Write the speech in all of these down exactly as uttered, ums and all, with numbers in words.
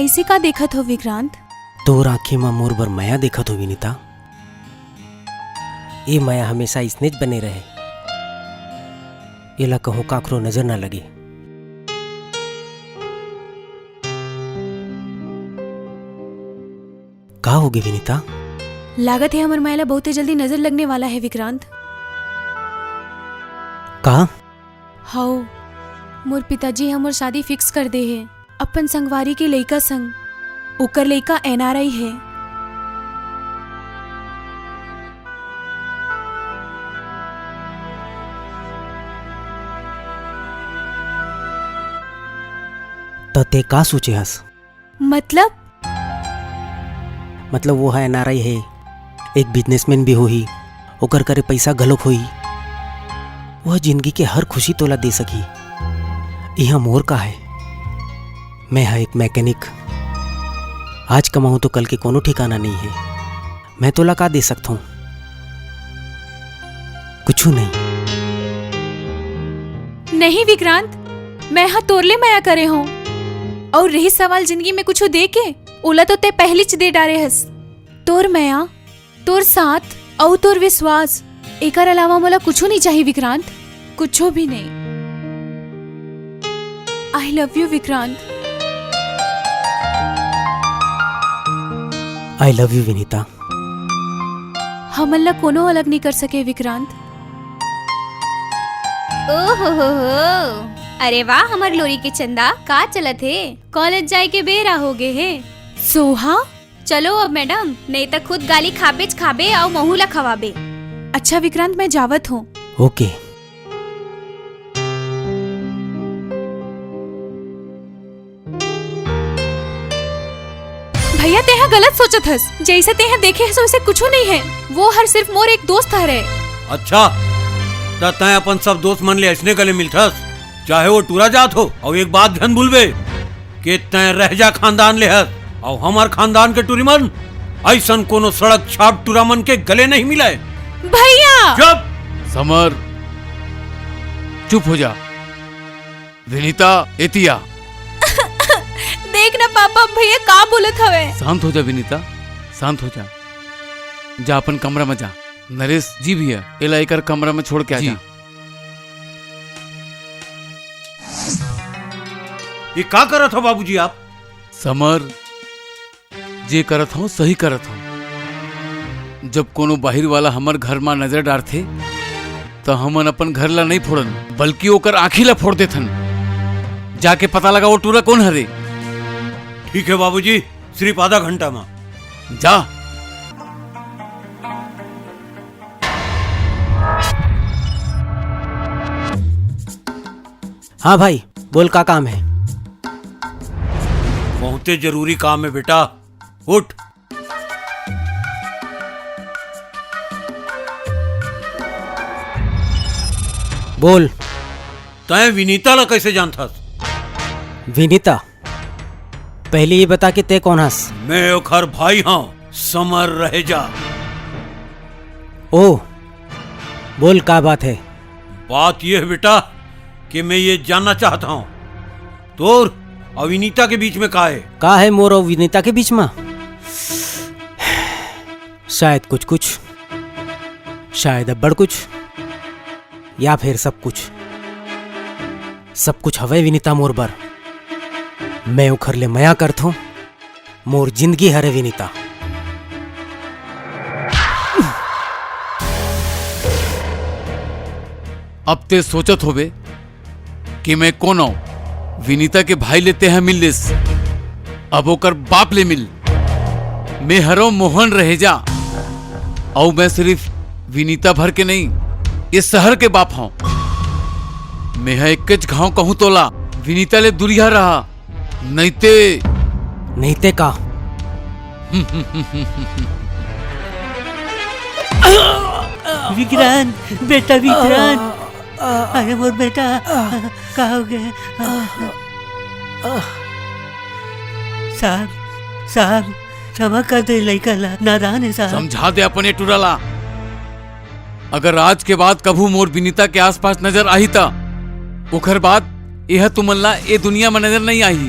अइसे का देखत हो विक्रांत? तोर आँखी म मोर बर मया देखत हो विनीता। ए मया हमेशा अइसनेच बने रहे। एला कहूँ काकरो नजर ना लगे। का होगे विनीता? लागत हे हमर मया ला बहुते जल्दी नजर लगने वाला हे विक्रांत। का? हव, मोर पिताजी ह मोर शादी fix कर दे हे अपन संगवारी के लइका संग। ओकर लइका N R I हे। त तें का सोचे हस? मतलब? मतलब वो ह N R I हे, एक businessman भी होही, ओकर करा पइसा घलोक होही। वो ह जिनगी के हर खुशी तोला दे सकही। इहाँ मोर का हे? मैं ह एक mechanic। आज कमाहूँ तो कल के कोनो ठिकाना नइ हे। मैं तोला का दे सकत हँव? कुछू नहीं। नहीं विक्रांत, मैं ह तोर ले मया करे हँव। अउ रहिस सवाल जिनगी म कुछू दे के, ओला तो तें पहिलीच दे डारे हस। तोर मया, तोर साथ अउ तोर विश्वास, एकर अलावा मोला कुछू नइ चाही विक्रांत, कुछू भी नहीं। I love you Vikrant. I love you Vinita. हमन ला कोनो अलग नइ कर सके विक्रांत। ओ हो हो हो, अरे वाह हमर लोरी के चंदा, का चलत हे? College जाए के बेरा होगे हे। सोहा? चलो अब मैडम, नहीं त खुद गाली खाबेच खाबे अउ महू ला खवाबे। अच्छा विक्रांत, मैं जावत हँव। OK। भइया, तेंहा गलत सोचत हस। जइसे तेंहा देखे हस, वइसे कुछू नइ हे। वो हर सिर्फ मोर एक दोस्त हरे। अच्छा, त तैं अपन सब दोस्त मन ले अइसने गले मिलथस, चाहे वो टूरा जात हो। अउ एक बात झन भूलबे के तैं रहेजा खानदान ले हस, अउ हमर खानदान के टूरी मन अइसन कोनो सड़क छाप टूरा मन के गले नहीं मिलय। भइया! चुप! समर, चुप हो जा। विनीता, एती आ। देख ना पापा, भइया का बोलत हवे। शांत हो जा विनीता, शांत हो जा। जा अपन कमरा म जा। नरेश, जी भइया। एला एकर कमरा म छोड़ के आ जी। जा। ये का करत हो बाबूजी आप? समर, जे करत हँव, सही करत हँव। जब कोनो बाहिर वाला हमर घर म नजर डारथे, त हमन अपन घर ला नइ फोड़न, बल्कि ओकर आँखी ला फोड़ देथन। जाके पता लगा, वो टूरा कोन हरे। ठीक हे बाबूजी, सिरिफ आधा घंटा म। जा। हाँ भाई, बोल, का काम हे? बहुते जरूरी काम हे बेटा, उठ। बोल। तैं विनीता ला कइसे जानथस? विनीता? पहिली ये बता के तैं कोन हस? मैं ओखर भाई हँव, समर रहेजा। ओ, बोल, का बात हे? बात ये हे बेटा कि मैं ये जानना चाहत हँव, तोर अउ विनीता के बीच म का हे? का हे मोर अउ विनीता के बीच म? शायद कुछ-कुछ, शायद अब्बड़ कुछ, या फेर सब कुछ। सब कुछ हवय विनीता मोर बर। मैं ओखर ले मया करथों। मोर जिंदगी हरे विनीता। अब तैं सोचत होबे कि मैं कोन अँव? विनीता के भाई ले तैं ह मिल लेस, अब ओकर बाप ले मिल। मैं हरँव मोहन रहेजा, अउ मैं सिरिफ विनीता भर के नहीं, ये शहर के बाप हँव। मैं ह एकेच घाँव कहूँ तोला, विनीता ले दुरिहा रहा, नइते। नइते का? विक्रांत, बेटा विक्रांत, अरे मोर बेटा, का होगे? साहब, साहब, क्षमा कर दे लइका ला, नादान हे साहब। समझा दे अपन ये टूरा ला। अगर आज के बाद कभू मोर विनीता के आसपास नजर आही त ओखर बाद एह तुमन ला ए दुनिया म नजर नइ आही।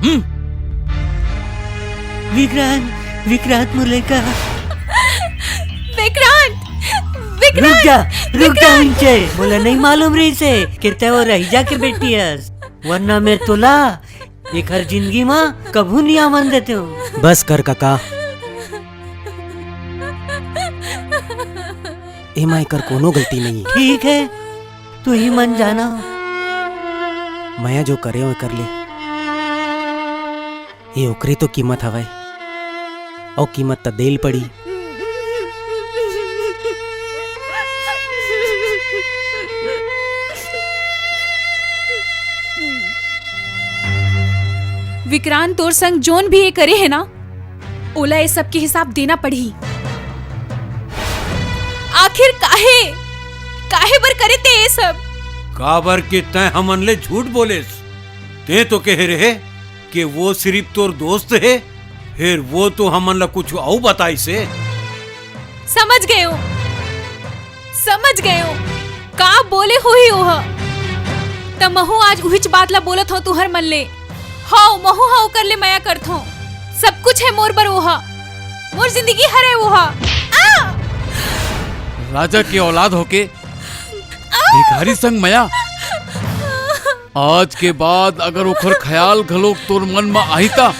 हम्म? विक्रांत, विक्रांत मोर लइका। विक्रांत, रुक विक्रांत, जा, रुक जा विक्रांत। इंचे। मोला नहीं मालूम रहिसे कि तैं वो रही जाके बेटी हस, वरना मैं तोला एखर जिंदगी मा कभू नहीं आवन देते हूँ। बस कर काका, एमा एकर कोनो गलती नहीं है। ठीक है, तू ही मन जाना। मया जो करे हो कर ले, ये ओकरे तो कीमत हवय, अउ कीमत त देल पड़ी। विक्रांत, तोर संग जोन भी ये करे है ना, ओला ये सब के हिसाब देना पड़ही। आखिर काहे, काहे बर करे ते ये सब? काबर के तैं हमन ले झूठ बोलेस। तें तो कहे रहे कि वो सिरिफ तोर दोस्त हे, फेर वो तो हमन ला कुछु अउ बताइस हे। समझ गए हो, समझ गए हो, का बोले होही ओह। त महू आज उहिच बात ला बोलत हौं तुंहर मन ले। हव, महू ह ओकर ले मया करथौं। सब कुछ हे मोर बर ओह, मोर जिंदगी हरे ओह। आ! राजा के औलाद होके भिखारी संग मया। आज के बाद अगर ओखर ख्याल घलोक तोर मन म आही त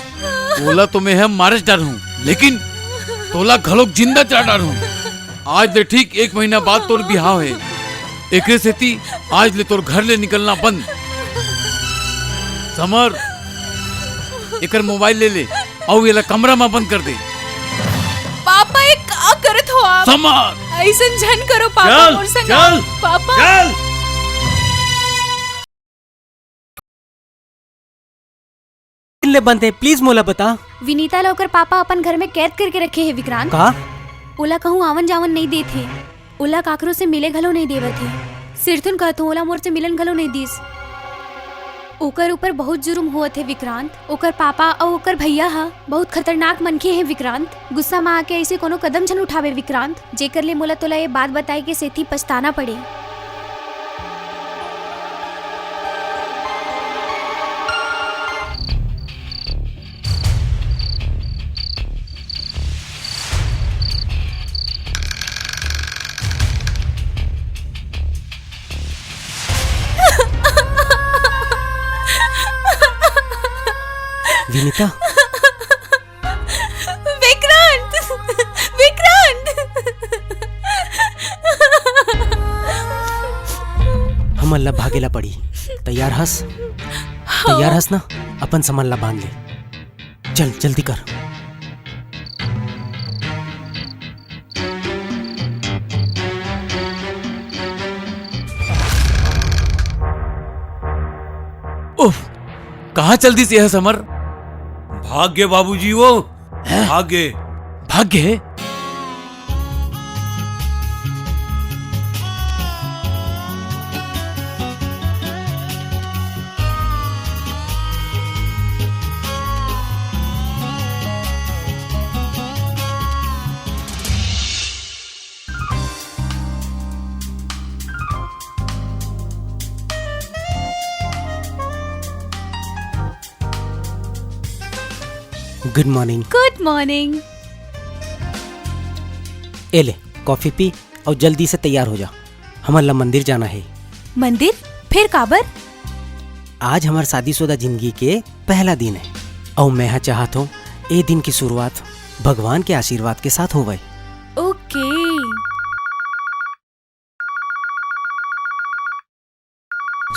ओला तो मैं ह मारेच डारहूं, लेकिन तोला घलोक जिंदा जला डारहूं। आज ले ठीक एक महीना बाद तोर बिहाव हे, एकरे सेती आज ले तोर घर ले निकलना बंद। समर, एकर मोबाइल ले ले अउ एला कमरा म बंद कर दे। पापा, ये का करत हो आप? समर! अइसन झन करो पापा, चल, मोर संग चल, पापा। चल। ले बनते, please मोला बता। विनीता ला ओकर पापा अपन घर में कैद करके रखे हे विक्रांत। का? ओला कहूँ आवन जावन नहीं देत हे, ओला काकरो से मिले घलो नहीं देवत हे। सिरथुन कहत हूँ, ओला मोर से मिलन घलो नहीं दीस। ओकर ऊपर बहुत जुर्म होवत हे विक्रांत। ओकर पापा अउ ओकर भैया ह बहुत खतरनाक मनखे हे विक्रांत। गुस्सा म आके ऐसे कोनो कदम झन उठावे विक्रांत, जेकर ले मोला तोला ये बात बताए के सेती पछताना पड़े। विनीता। विक्रांत! विक्रांत! हमन ला भागे ला पड़ी। तैयार हस? हाँ। तैयार हस ना? अपन सामान ला बांध ले। चल, जल्दी कर। उफ, कहाँ चल दिस यह समर? भाग गे बाबूजी वो, हैं? भाग गे। भाग गे? Good morning। Good morning। ए ले, कॉफी पी अउ जल्दी से तैयार हो जा, हमन ला मंदिर जाना हे। मंदिर? फेर काबर? आज हमर शादीशुदा जिंदगी के पहला दिन हे, अउ मैं ह चाहत हूँ, ए दिन की शुरुआत भगवान के आशीर्वाद के साथ होवय। OK।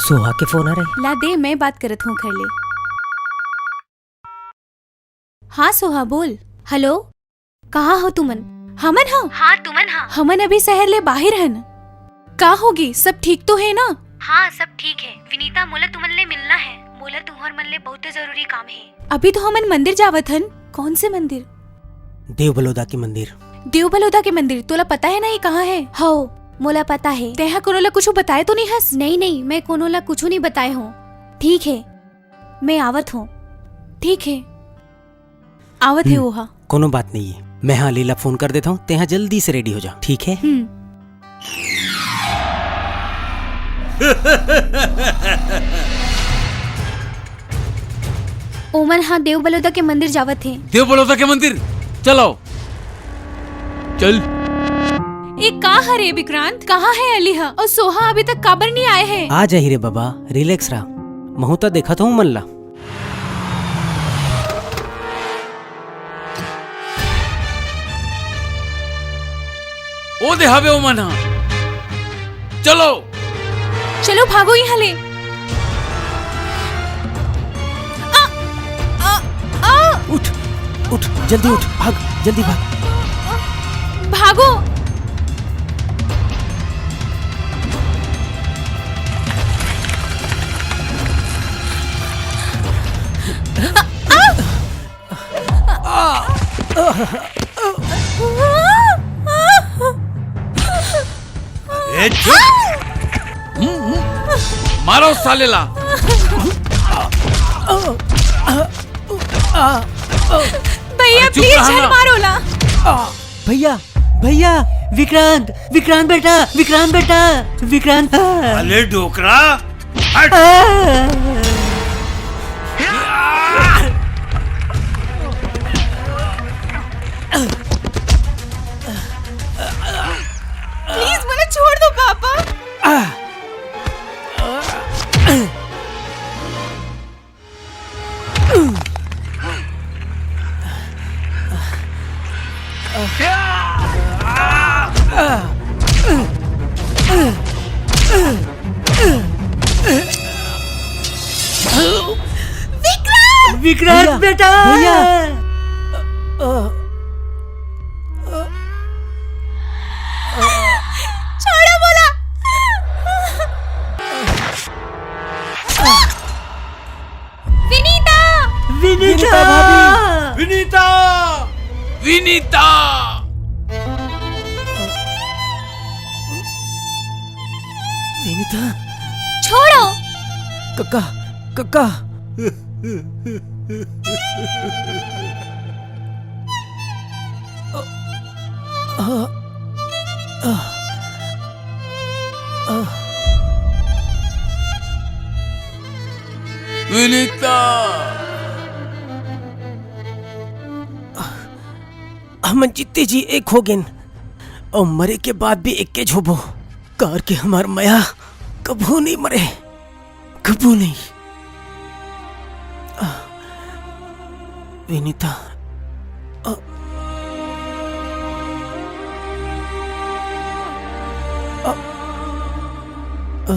सोहा के फोन आ रहे। ला दे, मैं बात करत हूँ, कर ले। हाँ सोहा, बोल। हेलो, कहाँ हो तुमन? हमन ह? हाँ, तुमन ह? हमन अभी शहर ले बाहिर हन। का होगे, सब ठीक तो हे ना? हाँ, सब ठीक हे। विनीता, मोला तुमन ले मिलना हे। मोला तुम्हर मन ले बहुते जरूरी काम हे। अभी तो हमन मंदिर जावत हन। कौन से मंदिर? देव बलोदा के मंदिर। देव बलोदा के मंदिर? तोला पता हे ना ये कहाँ हे? हव, मोला पता हे। तेहा कोनो ला कुछु बताए तो नहीं हस? नहीं, नहीं, मैं कोनो ला कुछु नहीं बताए हूँ। ठीक हे, मैं आवत हूँ। ठीक हे, आवत हे हम्म, ओहा। कोनो बात नहीं हे, मैं हा लीला फोन कर देता हूँ, तेहा जल्दी से रेडी हो जा, ठीक हे? हम्म। ओमन हा देव बलोदा के मंदिर जावत हे। देव बलोदा के मंदिर? चलो, चल। ए का हरे विक्रांत, कहाँ हे अली हा? अउ सोहा अभी तक काबर नहीं आए हे? आ जाही रे बाबा, रिलैक्स रह। महू त देखत हूँ मन ला। ओ दे हवे ओमन हा। चलो। चलो भागो यहाँ ले। आ, आ, आ। उठ, उठ, जल्दी उठ, भाग, जल्दी भाग। भागो। ए, चुप! हम्म, हम्म। मारो साले ला। भैया, अरे, चुप प्लीज रहा ना। मारो ला। भैया, भैया, विक्रांत, विक्रांत बेटा, विक्रांत बेटा, विक्रांत। अले डोकरा, हट। प्लीज, मुझे छोड़ दो, पापा। विक्रांत! विक्रांत भैया, बेटा! भैया! छोड़ो बोला। विनीता! विनीता! विनीता भाभी! विनीता! विनीता! विनीता! छोड़ो! कक्का, कक्का! विनीता! हमन जीते जी एक हो गेन, अउ मरे के बाद भी एक के होबो, कार के हमार मया कभू नहीं मरे। कभू नहीं। आ, विनीता। आ, आ, आ,